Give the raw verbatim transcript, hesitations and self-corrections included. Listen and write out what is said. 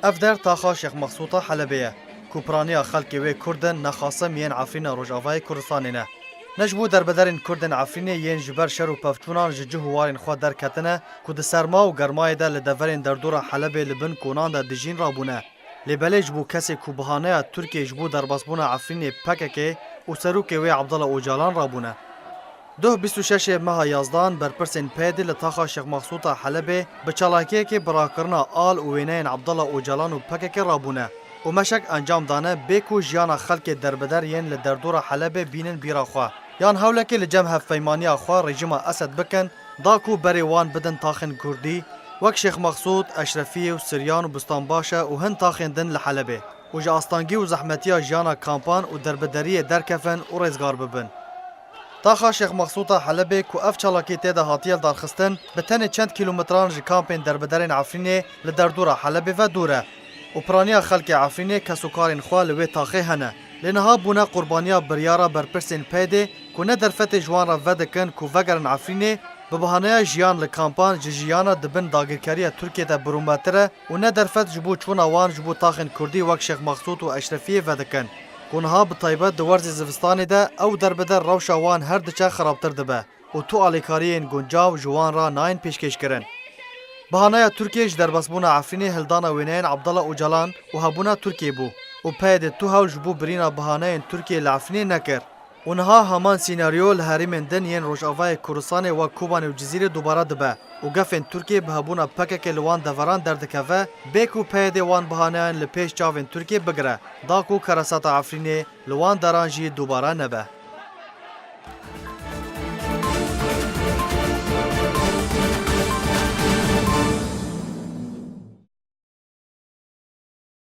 Ev der taxa Şêx Mexsûta Helebê ye, ku piraniya xelkê wê Kurd in, nexasim yên Efrîna Rojavayê Kurdistanê ne. Ne ji bo derbederên Kurd ên Efrînê yên ji ber şer û pevçûnan ji cih û warên xwe derketine, ku di serma û germayê de li deverên derdora Helebê li bin konan de dijîn rabûne. Lê belê ji bo kesê ku bihaneya Tirkiyê ji bo derbasbûna Efrînê P K K û serokê wê Abdullah Ocalan rabûne. Duh bîst û şeş ê meha yazdan berpirsên P Y D'ê li taxa Şêx Mexsûta Helebê bi çalakiyekê bi rakirina al û wêneyên Abdullah Ocalan û P K K rabûne û meşek encam dane bê ku jiyana xelkê derbeder yên li derdora Helebê bînin bîra xwe, yan hewlekê li cem hevpeymaniya xwe rejîma Esed bikin, da ku berê wan bidin taxên Kurdî, wek Şêx Mexsûd, Eşrefiyê û Siryan û Bustanbaşe û hin taxên din li Helebê û ji astangî û zehmetiya jiyana kampan û derbederiyê derkevin û rêzgar bibin. Taxa Şêx Mexsûta Helebê ku ev çalakî tê de hatiye lidarxistin, bi tenê çend kîlometran ji kampên derbederên Efrînê li derdora Helebê ve dûr e û piraniya xelkê Efrînê kesûkarên xwe li wê taxê hene. Lê niha bûne qurbaniya biryara berpirsên P Y D'ê ku ne derfetê ji wan re vedikin ku vegerin Efrînê, bi bahaneya jiyan li kampan ji jiyana di bin dagirkeriya Tirkiyê de birûmetir e û ne derfet ji bo çûna wan ji bo taxên Kurdî wek Şêx Mexsûd û Eşrefiyê vedikin, ku niha bi taybet di werzê zivistanê de ew derbeder rewşa wan her diçe xirabtir dibe û tu alîkariyên guncav ji wan re nayên pêşkêşkirin. Bahaneya Tirkiyê ji derbasbûna Efrînê hildana wêneyên Abdullah Ocalan û hebûna Tirkiyê bû û P Y D tu hewl ji bo birîna bahaneyên Tirkiyê li Efrînê nekir. Û niha heman sînaryo li herêmên din yên Rojavayê Kurdistanê wek Kobanê û Cizîrê dubare dibe û gefên Tirkiyê bi hebûna P K K li wan deveran derdikeve, bê ku P Y D wan bahaneyan li pêş çavên Tirkiyê bigire, da ku keresata Efrînê li wan deran jî dubare nebe.